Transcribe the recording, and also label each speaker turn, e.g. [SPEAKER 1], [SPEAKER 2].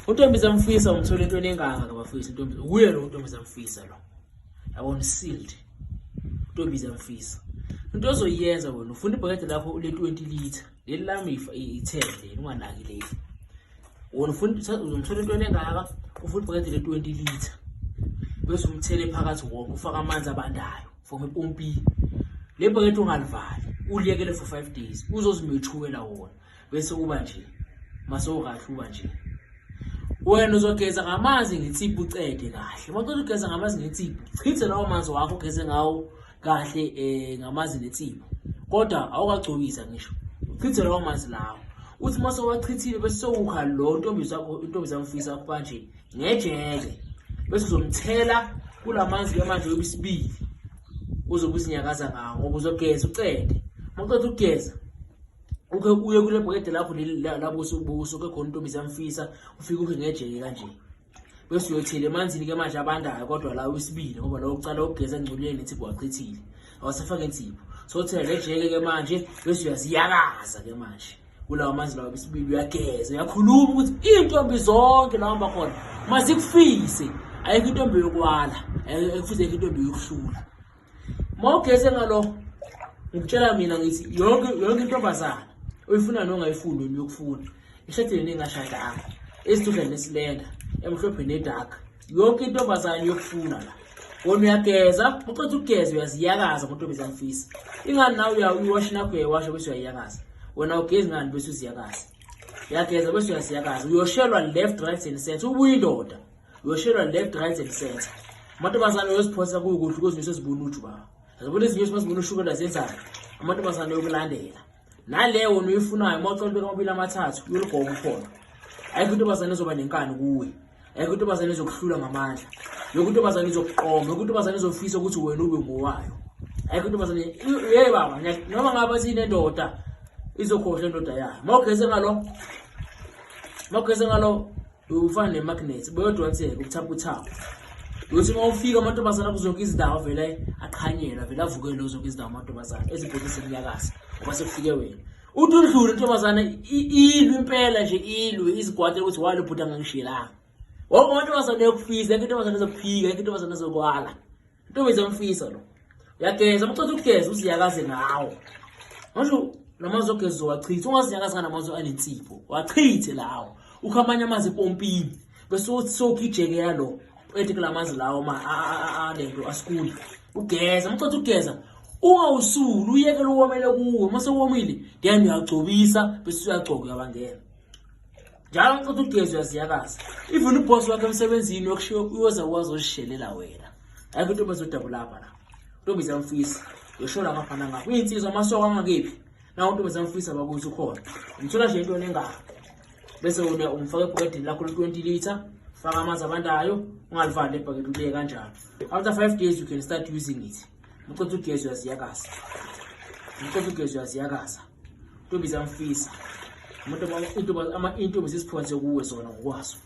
[SPEAKER 1] Untombi zamfisa umthola entweni engaka ke bafisa intombi uye lo untombi zamfisa lo. Yabona sealed. Untombi zamfisa. Into ozoyenza wena ufuna ibhakede lakho le 20 liter. Leli lami i-10 leli unganaki leli. Wena ufuna uzomthola entweni engaka ufuna ibhakede le 20 liter. Bese umthele phakathi wonke ufaka amanzi abandayo from epompini. Le bhakede ungalivali uliyekele for 5 days uzozimethukela wona. Bese uba nje mase ukahle uba nje wena uzogeza ngamanzi ngensipho ucede kahle uma uceda ugeza ngamanzi ngensipho chithe lawo manzi wakho ugeze ngawo kahle eh ngamanzi nensipho kodwa awukagcobisa ngisho uchithe lawo manzi lawo uthi uma sowachithile bese sowukha lo ntombi zakho intombi zamfisa kuba nje ngejeke bese uzomthela kulamanzi ke manje webisibili uzobe uzinyakaza ngawo ngoba uzogeza ucede uma uceda ukugeza uke uye kule bhakede lakho leli labo usuke khona intombi zamfisa ufike ukhe ngejeke kanje bese uyothela emanzini ke manje abandayo kodwa la wesibili ngoba lo ucala ukugeza engcolile nensipho wachithile awasafake insipho so thela le jeke ke manje bese uyaziyakaza ke manje kulawo manzi lawo besibili uyageza uyakhuluma ukuthi iy'ntombi zonke la hamba khona mazikufise ayikho intombi yokwala ayikho intombi yokuhlula Uma ugeze ngalokho ngikutshela mina ngithi yonke yonke intombazana oyifuna nongayifuni wena uyokufuna ishadile nengashadanga esithudla nesilenda emhlophe nedark yonke intombazane iyokufuna la wena uyageza uqeda ukugeza uyaziyakaza ngontombi zamfisa ingani nawe uyayiwasha nakho uyayiwasha bese uyayiyakaza wena ugezi ngani bese uziyakaza uyageza bese uyaziyakaza uyoshelwa left right and center ubuye indoda uyoshelwa left right and center amantombazane uyoziphosa kukuhle ukuze usezibona uju baba azibona ezinye mazibona ushukela zenzani amantombazane yokulandela naleyo wena uyifunayo uma ucela ubeka amabili amathathu uyoligoba ukhona ayikho intombazane ezoba nenkani kuwe ayikho intombazane ezokuhlula ngamandla yonke intombazane izokuqoma yonke intombazane izofisa ukuthi wena ube ngowayo ayikho intombazane ye baba noma ngabe sinendoda izokhohlwa indoda yayo uma ugeze ngalo uma ugeze ngalo ufana ne-magnet beyodonseka ubuthaphuthaphu uyothi uma ufika amantombazane kuzonke izindawo vele aqhanyelwa vele avukele zonke izindawo amantombazane ezibhokisi emnyakaza ngoba sekufike wena uthi udlule intombazane ilwe impela nje ilwe izigwatele ukuthi walo bhuti angangishiyelanga wonke amantombazane eyokufisa yonke intombazane ezokuphika yonke intombazane ezokwala Ntombi zamfisa lo. Uyageza, uma uceda ukugeza uziyakaze ngawo. Ngisho namanzi ogeza uwachithe, ungazinyakazi nganamanzi anensipho. Wachithe lawo. Ukha amanye amanzi epompini. Bese uthi sokha ijeke yalo. Qede kula manzi lawo ma alento asikuli. Ugeza, uma uceda ukugeza ungawusuli uyekele uwomele kuwe. Uma sewomile then uyagcobisa bese uyagcoka uyabangena. Njalo uceda ukugeza uyaziyakaza. Even uboss wakhe emsebenzini uyokushiya uyoza kwazi ozishelela wena. Ayikho intombi ezodabula lapha la. Intombi ziyamfisa. Uyoshola ngapha nangapha. Uyinsizwa amasoka angakephi. Nawo intombi ziyamfisa bakuthi ukhona. Umthola nje into engaka. Bese wena umfaka ebhakedeni lakho le-20 litre, faka amanzi abandayo, ungalivali lebhakede uliyeke kanjalo. After 5 days you can start using it. Uceda ukugeza uyaziyakaza. Uceda ukugeza uyaziyakaza. Intombi ziyamfisa. Umuntu intombi zisiphonse kuwe zona ngokwazo.